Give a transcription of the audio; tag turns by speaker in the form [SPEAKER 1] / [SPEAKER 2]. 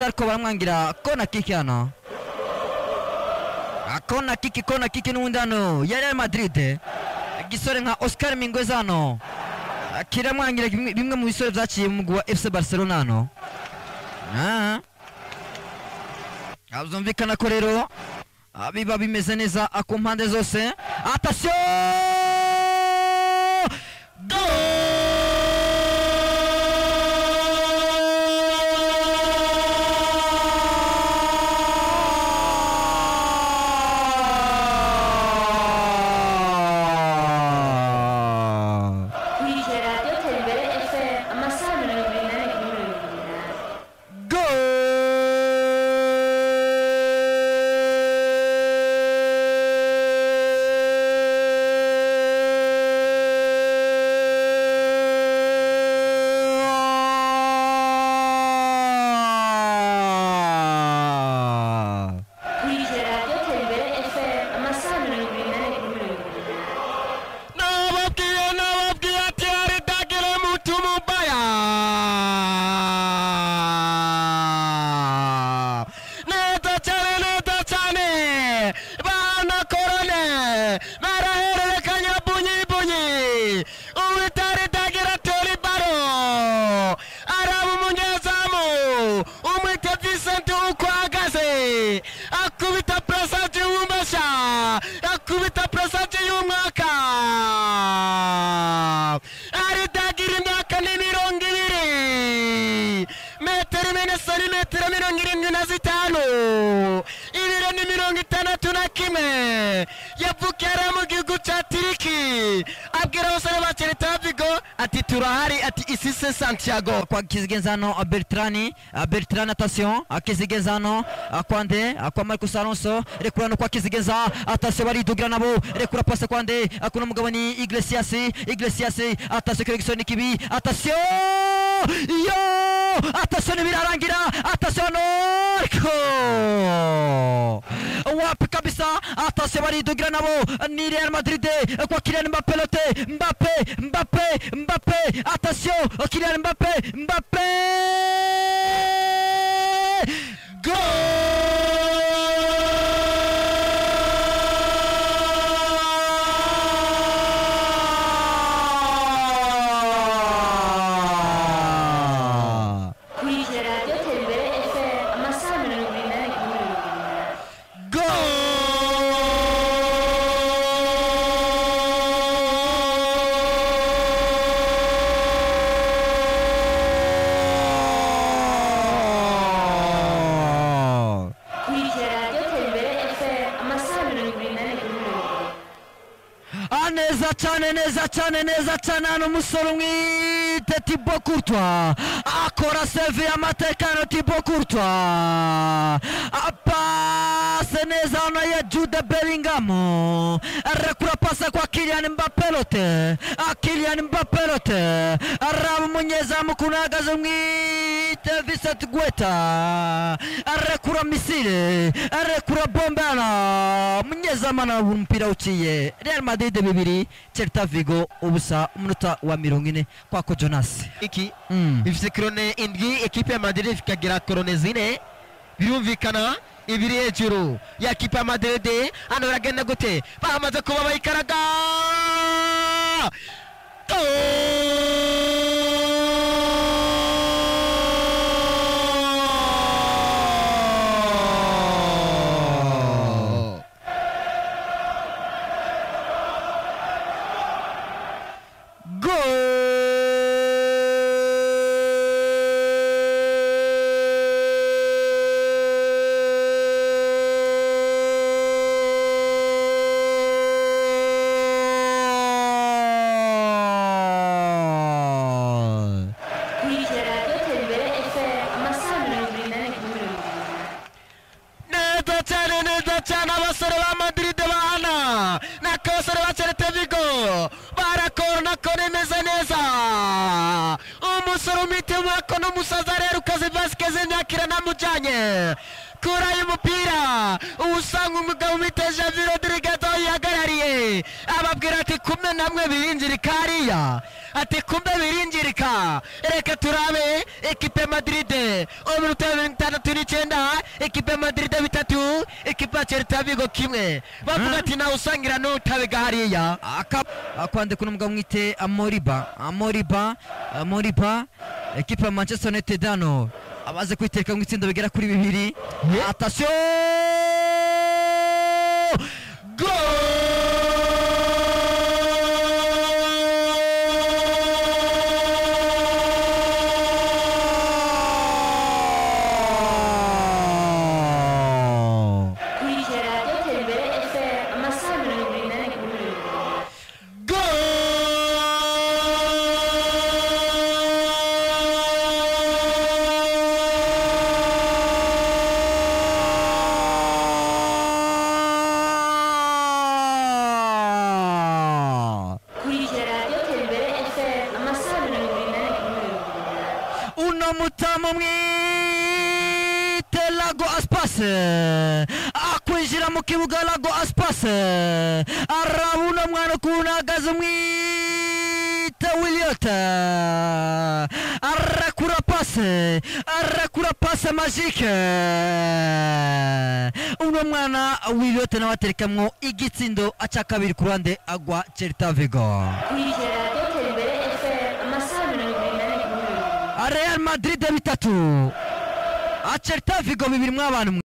[SPEAKER 1] Ariko baramwangira kona kiki hano, kona kiki n'ubundi hano ya Real Madrid. Igisore nka Oscar Mingueza hano kiramwangira bimwe mu bisore byaciye mu mugwi wa FC Barcelona hano. Byumvikana ko rero biba bimeze neza ku mpande zose. Atasiyo,
[SPEAKER 2] Kurikira Radiyo Terimbere FM amasaha 24 kuri 28.
[SPEAKER 1] Gol!
[SPEAKER 2] Kurikira Radiyo Terimbere FM amasaha 24 kuri 28.
[SPEAKER 3] Nababwiye ati haritagire mutu mubaya neza cyane, neza cyane. Bana korone barahererekanya bunyi bunyi, uwitaritagira tori baro araba umunyezamu umwite Vincent uko ahagaze, akubita purasaje y'umbasha, akubita purasaje y'umwaka, aritagira imyaka ni 20, metero imwe na santimetero 75, ibiro ni 61. Yavukiye ari mu gihugu cya Tiriki, abwira abasore ba Celta Vigo ati turahari, ati isi se Santiago.
[SPEAKER 1] Kwa Kizigenzano Bertrani, Bertrani, attention Kizigenzano Kwande kwa Marcos Alonso, rekura no kwa Kizigenza, attention baridugira nabo, rekura passe Kwande kuno mugabo ni Iglesias, Iglesias, attention Kergson Kibi, attention yo, attention birarangira, attention ariko wapi kabisa, attention baridugira nabo ni Real Madrid kwa Kylian Mbappé, lote Mbappé, Mbappé, Mbappé, attention Kylian Mbappé, Mbappé, goal!
[SPEAKER 2] Kurikira Radiyo Terimbere FM amasaha 24 kuri 28.
[SPEAKER 1] Goal!
[SPEAKER 2] Kurikira Radiyo Terimbere FM amasaha 24 kuri 28.
[SPEAKER 1] Neza cyane, neza cyane, neza cyane. Hano umusore umwite Thibaut Courtois akora save y'amatekano. Thibaut Courtois apase neza hano ya Jude Bellingham, arekura pase kwa Kylian Mbappé, lote Kylian Mbappé, lote araba umunyezamu ukuntu ahagaze umwite Vincent Guetta, arekura misile, arekura bombe hano umunyezamu anabura umupira uciye. Real Madrid 2, Celta Vigo 0, umunota wa 40 kwako Jonas.
[SPEAKER 3] Iki ifise korone 7, ekipe ya Madrid ikagira korone 4, birumvikana ibiri hejuru ya ekipe ya Madrid. Hano biragenda gute? Bamaze kuba bayikaraga. Goal!
[SPEAKER 1] Goal!
[SPEAKER 2] Kurikira Radiyo Terimbere FM amasaha 24 kuri 28.
[SPEAKER 3] Neza cyane, neza cyane. Abasore ba Madrid bahana nako abasore ba Celta Vigo barakora ko imeze neza. Umusore umwite wako n'umusaza rero ukaze Vasquez imyaka iranamujyanye kuri uyu mupira, usanga umugabo umwite Javi Rodriguez. ayihagarariye ababwira ati kumbe namwe birinjirika hariya, ati kumbe birinjirika. Reka turabe ekipe Madrid umunota 69, ekipe Madrid 3, ekipe ya Celta Vigo 1. Bavuga ati nawe usangira n'utabega hariya.
[SPEAKER 1] Akwandika uno mugabo mwite Amoriba ekipe ya Manchester United hano abaze kwitereka mu itsinda bigera kuri 2. Attention, goal!
[SPEAKER 2] Kurikira Radiyo Tembere FM amasaha 74 kuri 70.
[SPEAKER 1] Goal!
[SPEAKER 2] Kurikira Radiyo Tembere FM amasaha 74 kuri 70.
[SPEAKER 1] Uno mutamu mwite Lago Aspas akwinjira mu kibuga. Lago Aspas arabuna mwana ukuntu ahagaze mwite Williot arakura pase, arakura pase magique. Uno mwana Williot nawe aterekamwo igitsindo aca kabiri ku ruhande agwa Celta Vigo.
[SPEAKER 2] Kurikira Radiyo Tembere FM amasaha 74 kuri 70.
[SPEAKER 1] Real Madrid 3, Celta Vigo 2 mw'abantu mwe.